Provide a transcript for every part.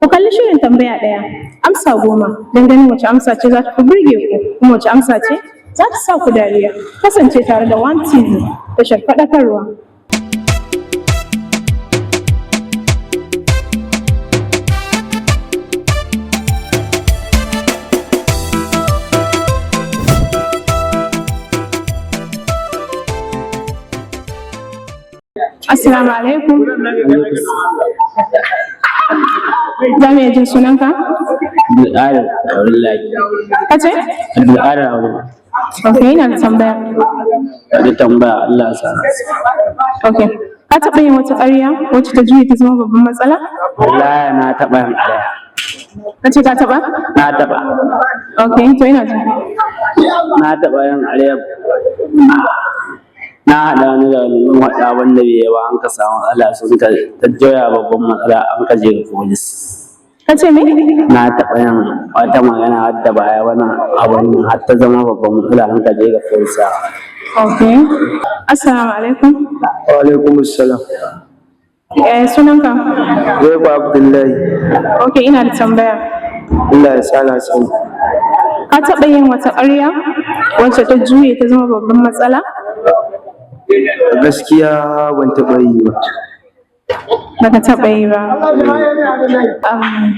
Ku kalli shirin Tambaya Ɗaya, Amsa 10 don ganin wace amsa ce za ta fi burge ku, kuma wace amsa ce za ta sa ku dariya. Kasance tare da One TV, tashar faɗakarwa. Assalamu alaikum. Za mu iya jin sunanka? Abdulkadir Abdullahi. Ka ce? Abdulkadir Abdullahi. Ok, ina da tambaya. Da tambaya, Allah ya sa na. Ok. Ka taɓa yin wata ƙarya wacce ta juye ta zama babban matsala? Wallahi na taɓa yin ƙarya. Ka ce ka taɓa? Na taɓa. Ok, to ina jin. Na taɓa yin ƙarya. Na haɗa wani da wani, mun haɗa wanda bai yi ba, an ka samu matsala, sun ka ta joya babban matsala, an ka je ga polis. Ka ce me? Na taɓa yin wata magana wadda ba ya wani abun nan har ta zama babban matsala, an ka je ga polis. Ok. Assalamu alaikum. Wa alaikum assalam. Eh, sunanka? Zaibu Abdullahi. Ok, ina da tambaya. Allah ya sa na sani. Ka taɓa yin wata ƙarya wacce ta juye ta zama babban matsala? Gaskiya ban taɓa yi ba. Baka taɓa yi ba.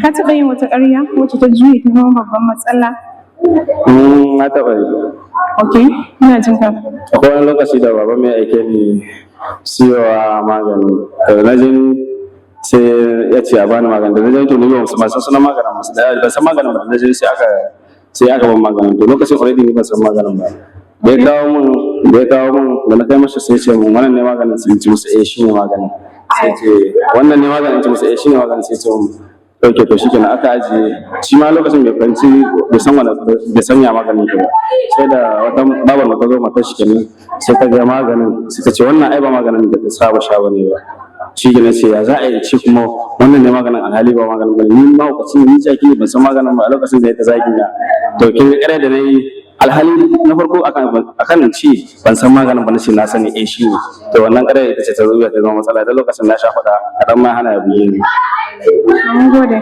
Ka taɓa yin wata ƙarya wacce ta juye ta zama babban matsala? Na taɓa yi. Ok, ina jin ka. Akwai wani lokaci da baba mai aike ni siyowa magani. To da na je ni, sai ya ce a bani magani. Da na je, to ni ban san sunan maganin ba. Da ban san maganin ba, da na je sai aka ban maganin. To lokacin already ni ban san maganin ba. Da ya kawo mun, da na kai masa, sai ya ce mun, "Wannan ne maganin?" Sai in ce masa, "Eh, shine maganin." Sai ya ce, "Wannan ne maganin?" In ce masa, "Eh, shine maganin." Sai ya ce mun, "Ok, to shikenan." Aka ajiye. Shi ma lokacin bai fahimci, bai san wani, bai san ya maganin ke ba. Sai da wata babar mu ta zo, matar shi kenan, sai ta ga maganin, sai ta ce, "Wannan ai ba maganin da ta saba sha bane ba." Shi kenan, ce ya za a yi ce kuma wannan ne maganin, alhali ba maganin bane? Ni ma hukaci ne, ni jaki ne, ban san maganin ba? A lokacin da ya ta zagi na. To kin ga ƙarya da na yi, alhali na farko akan ce ban san maganin ba, na ce na sani, eh, shi ne. To wannan ƙarya ita ce ta zo ta zama matsala. Da lokacin na sha faɗa kaɗan ma hana ya buge ni. Mun gode.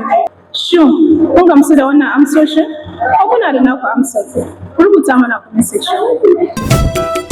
Shin kun gamsu da wannan amsoshin? Ko kuna da naku amsar? Ku rubuta mana a comment section.